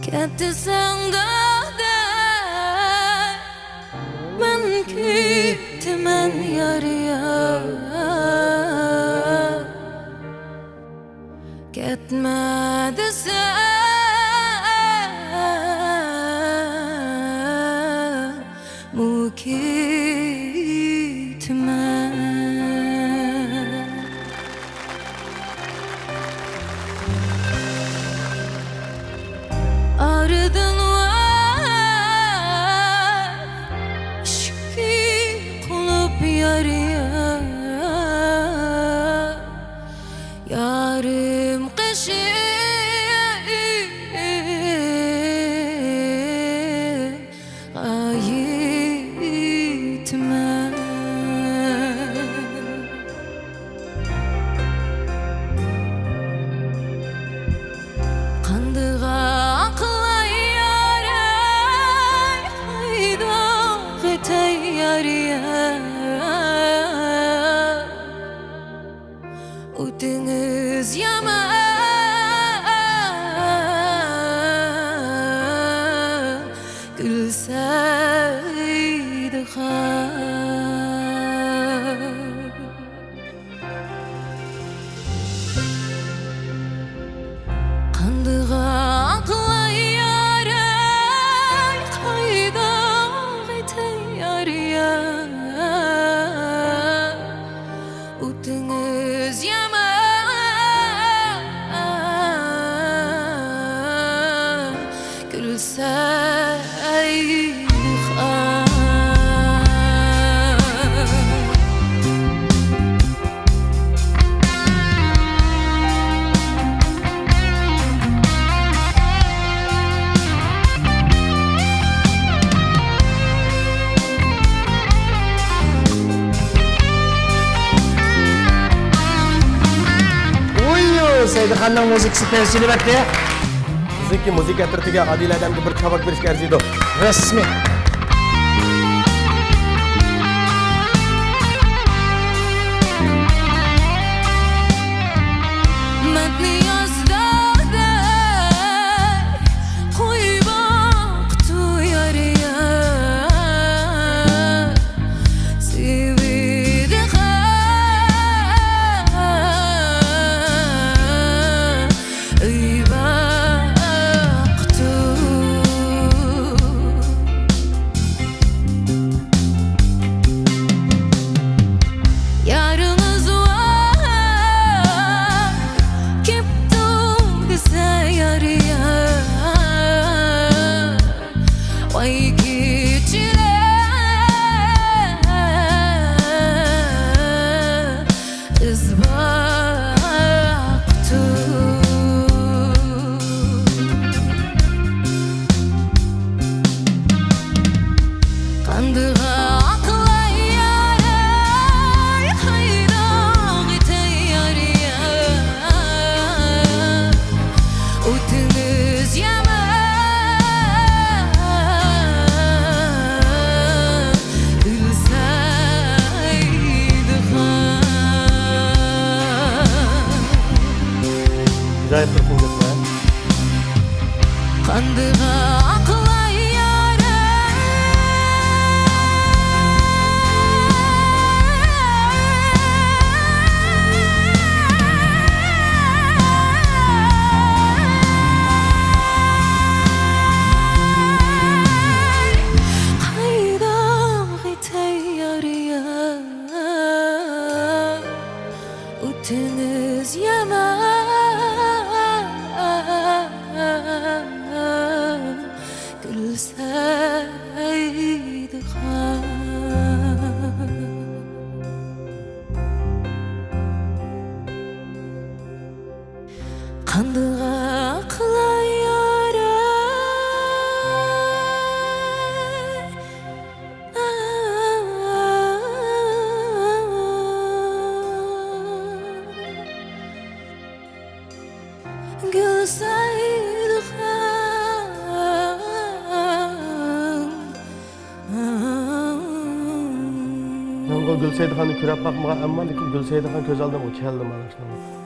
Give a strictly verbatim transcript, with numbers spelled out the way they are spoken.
كەتسەڭ داداي، مەن كېتىمەن يار يار. كەتمە دېسەممۇ كېتىمەن. ئارىدىن ۋاي ئىشىكى قۇلۇپ يار يار. يارىم قېشىم غايىتمەن. قاندىغا ئاقلاي يار، قايداق ئېتەي يار يار. ئوتىڭىز يامان، كۈلسەيدۇ خار. قاندىغا ئاقلاي يار، قايداق ئېتەي يار يار. ئوتىڭىز يامان، كۈلسەيدۇ خار. ئۇيۇ، سەيدىخاننىڭ مۇزىكىسى تەسىر ئەتتى. بىزنىڭكى مۇزىكا ئەترىتىگە ئادىل ئادەمگە بىر چاۋاك بېرىشكە ئەرزىيدۇ. رەسمىي. مەتنىياز داداي، قوي باقتۇ يار يار. سېۋىدى خار، ئۆي باقتۇ. يارىڭىز ۋاي، كېپتۇ دېسە يار يار. ۋاي كېچىلەر ئىز باقتۇ. قاندىغا ئاقلاي يار، قايداق ئېتەي يار يار. ئوتىڭىز يامان، ئۆلسەيدۇ خار. قاندىغا ئاقلاي يار. قايداق ئېتەي يار يار. ئوتىڭىز يامان، كۈلسەيدۇ خار. قاندىغا ئاقلاي يار. گۈلسەيدىخان. گۈلسەيدىخاننى كۆرۈپ باقمىغان، ئەمما لېكىن گۈلسەيدىخان كۆز ئالدىمغا كەلدى مانا شۇنداق.